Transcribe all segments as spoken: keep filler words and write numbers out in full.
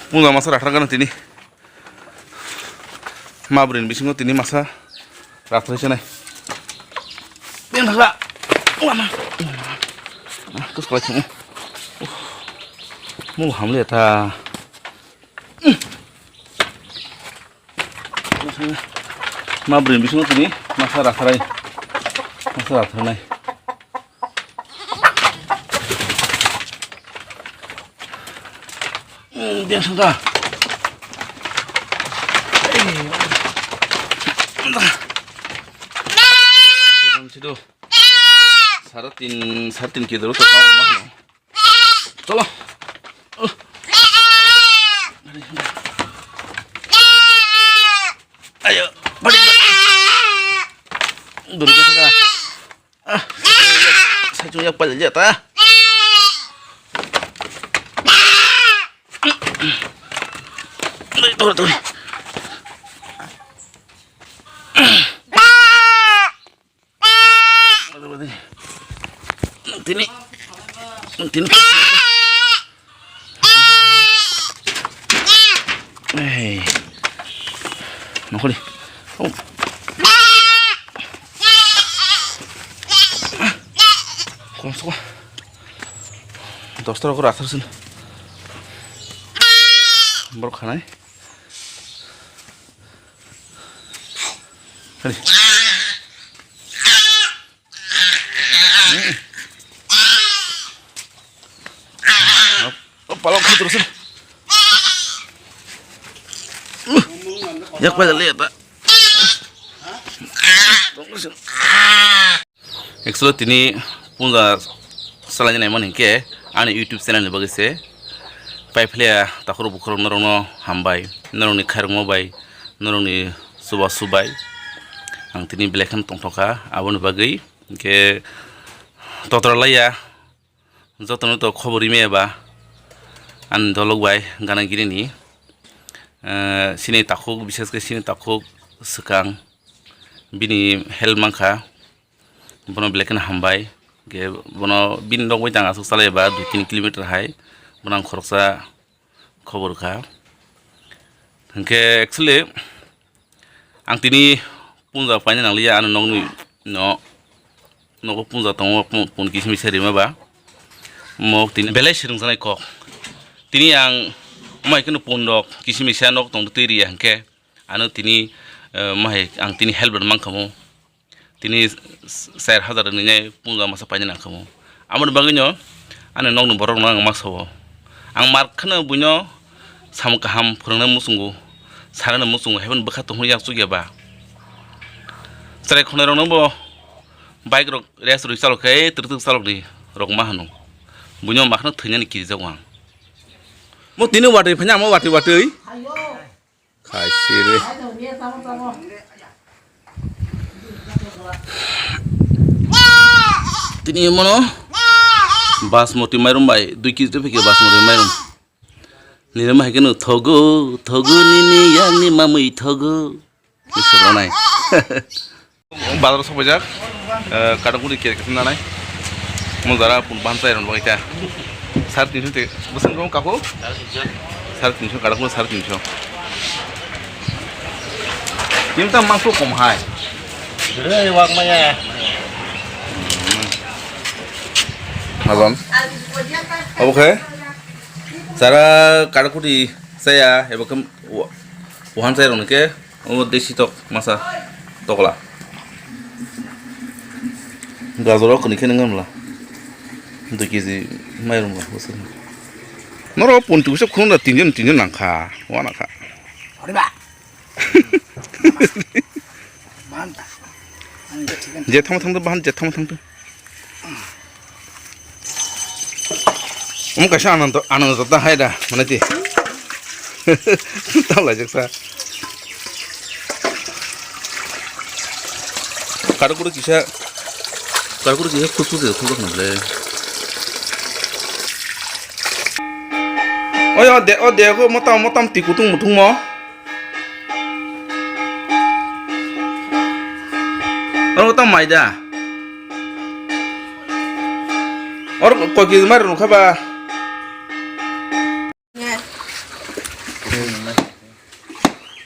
Punja masa rathar gana tini. Ma bwrwini bisingo tini masa rathar sanai. Yang thangla. Wama. Kus kalai thung. Mu hamle ta. Ma bwrwini bisingo tini masa ratharai. Masa ratharnai. Biang sangka. Sido. Sare tin, sare tin kilo to kau mah. Chalo. Ayo, bari, bari. Duri ke tengah. Ah, saya cuma yang paling lihat ah. Duri, duri, duri. Tini, tini. Hey. Nokoli. Oh. Kom soko. Dos toro ko rathar sin. Borok khanai. Hadi. Oh, palok khutur sih. Yak pada lihat, Pak. Actually, tini punja salai nai mani ke ani YouTube channel ni bagwi se. Pai phile takhoro bukhoro norokno hambai, norokni khairokma bai, norokni chuba chubai. Ang tini belai kheno tongthokha, aboni bagwi hwnkhe totra laiya, jotono to khobor rimaya ba ani dolok bai gana gini ni, eh, sini takhuk, bishes khe sini takhuk swkang bini help mankha. Bono belai kheno hambai. Hwnkhe bono bini nok bai tang aswk chalai ba dui tin kilometer hai. Bono ang khoroksa khobor kha. Hwnkhe actually ang tini punja paina nangliya, ano nokni no, nogo punja tongo, pun, pun kisim kisa rima ba. Mok tini belai swrwngjaknai kok. Tini ang mai kheno pun rok kisim kisa nok tong twi riya hwnkhe ano tini, eh, mahai ang tini help rwna mankha mo. Tini s-, s-, ser hazar ni nai punja masa paina nangkhamu. Amoni bagwino ani nokni borokno ang ma sao. Ang mar kheno buino samung kaham phwrwngna muchungo, sanani muchungo, haiphano bwkha tongwi yaksuk ya ba. Chwrai khonai rokno bo bike rok race rwi chalok khe, twrwk twrwk chalok ni rok ma hano. Buino ma kheno thwinani kirijak ang. Mo tini watwi phanya, mo watwi watwi. Khai siri. Tini mono basmati mairum bai dui kg de phike basmati mairum. Nini ma hai khe no thogo, thogo nini yang ni mamui thogo. Ni sabra nai. Bazar o sokpaijak, eh, kadokburi kere kere nanai. Mo jara pun bahan chai rwna bagwi ta. Sare tinso te, bwswk rw kaku? Sare tinso, kadokburi sare tinso. Nini ta mangso kom hai. Re, wak maya. Hazan. Obo khe? Jara kadokburi chaya, ebo khe wa-, wahan chai rwna khe. O desi tok masa tokla. Gajor o kwni khe nang mla. Dui kg mairum la bwswk. Noro punti bwswk khulum da tinjon tinjon nang kha. Wana kha. Ori ba. Manta. Ani je thang thang bahan je thang thang. Omo kaisa anando, anando jota hai da, mane ti. Tao laijak sa. Kadokburi kisa, kadokburi kisa khut khut khut khut nang le. Oi, o de, o de, ko motam, motam ti kutung mutung mo. Oro ta mai da. Oro koi kg mai rwkha ba?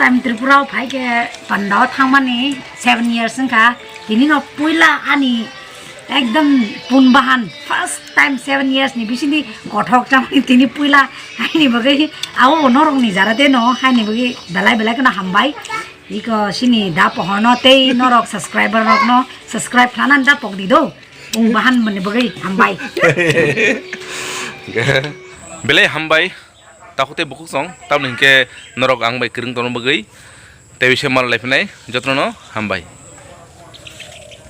time Tripura o phai khe panda o thangmani seven years wngkha. Tini no puila ani ekdom pun bahan first time seven years ni bisini kothok chamani tini puila haini bagwi abo norok ni jara de no haini bagwi belai belai kheno hambai. Iko sini da pohorno tei norok subscriber rokno subscribe khlanan da pok di do. Ung bahan mani bagwi hambai. Belai hambai. Takhuk tei bukhuk song. Tamni hinkhe norok ang bai kwrwng tongna bagwi. Tei se mal lai phinai jotono hambai.